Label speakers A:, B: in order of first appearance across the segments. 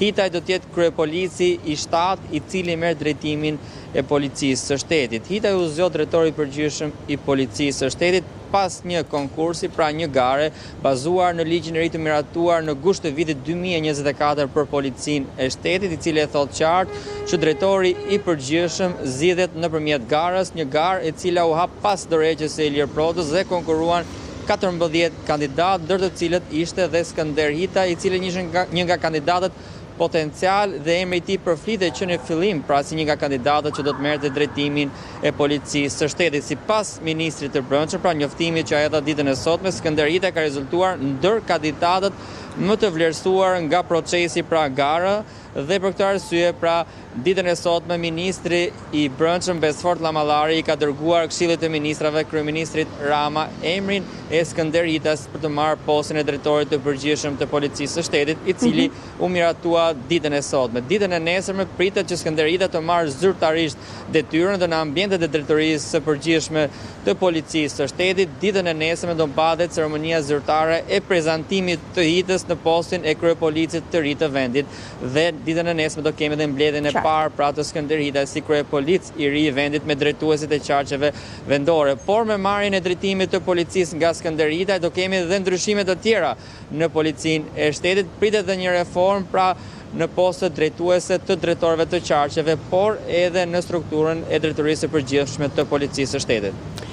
A: Hitaj do të jetë kryepolici i shtatë i cili merr drejtimin e Policisë së Shtetit. Hitaj u zgjodh drejtor i përgjithshëm i Policisë së Shtetit pas një konkursi, pra një gare, bazuar në ligjin e ri të miratuar në gusht të vitit 2024 për Policinë e Shtetit, i cili e thotë qartë që drejtori i përgjithshëm zgjidhet nëpërmjet garës, një garë e cila u hap pas dorëheqjes së Ilir Prodës dhe konkurruan 14 kandidatë, ndër të cilët ishte dhe Skënder Hitaj, i cili ishte një nga kandidatët potencial dhe emri i tij përflitej që në fillim, pra si një nga kandidatët që do të merrte drejtimin e policisë së shtetit. Sipas ministrit të Brendshëm, pra njoftimit që ai dha ditën e sotme, Skënder Hitaj ka rezultuar ndër kandidatët më të vlerësuar nga procesi pra gara dhe për këtë arsye, pra ditën e sotme ministri i Brendshëm Besfort Lamallari i ka dërguar Këshillit të Ministrave kryeministrit Rama emrin e Skënder Hitas për të marrë postin e drejtorit të përgjithshëm të Policisë së Shtetit, i cili u miratua ditën e sotme. Ditën e nesërme pritet që Skënder Hita të marrë zyrtarisht detyrën dhe në ambientet e Drejtorisë së Përgjithshme të Policisë së Shtetit, ditën e nesërme do mbahet ceremonia zyrtare e prezantimit të Hitës në postin e kryepolicit të ri të vendit. Dhe ditën e nesërme do kemi edhe mbledhjen e parë pra të Skënder Hitaj si kryepolic i ri i vendit me drejtuesit e qarqeve vendore. Por me marrjen e drejtimit të policisë nga Skënder Hitaj do kemi dhe ndryshime të tjera në policinë e shtetit. Pritet dhe një reformë pra në postet drejtuese të drejtorëve të qarqeve, por edhe në strukturën e drejtorisë së përgjithshme të policisë së shtetit.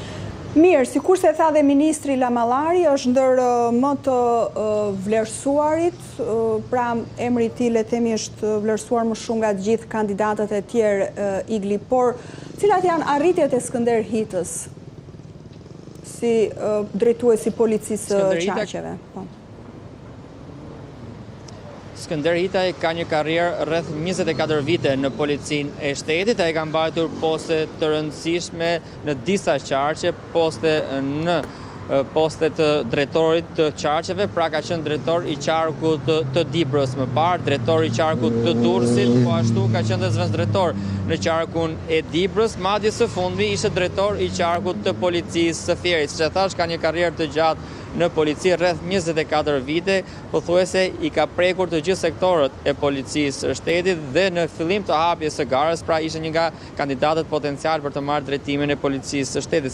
B: Mirë, sikurse tha dhe ministri Lamallari, është ndër më të vlerësuarit, pra emri i tij le të themi është vlerësuar më shumë nga të gjithë kandidatët e tjerë Igli, por cilat janë arritjet e Skënder Hitës si drejtues i policisë së qarqeve? Po.
A: Skënder Hitaj ka një karrierë rreth 24 vite në policinë e shtetit. Ai ka mbajtur poste të rëndësishme në disa qarqe, poste në poste të drejtorit të qarqeve, pra ka qenë drejtor i qarkut të Dibrës më parë, drejtor i qarkut të Durrësit, po ashtu ka qenë dhe zëvendësdrejtor në qarkun e Dibrës, madje së fundmi ishte drejtor i qarkut të policisë së Fierit. Siç e thashë, ka një karrierë të gjatë në polici rreth 24 vite, pothuajse i ka prekur të gjithë sektorët e policisë së shtetit dhe në fillim të hapjes së garës, pra ishte një nga kandidatët potencial për të marrë drejtimin e policisë së shtetit.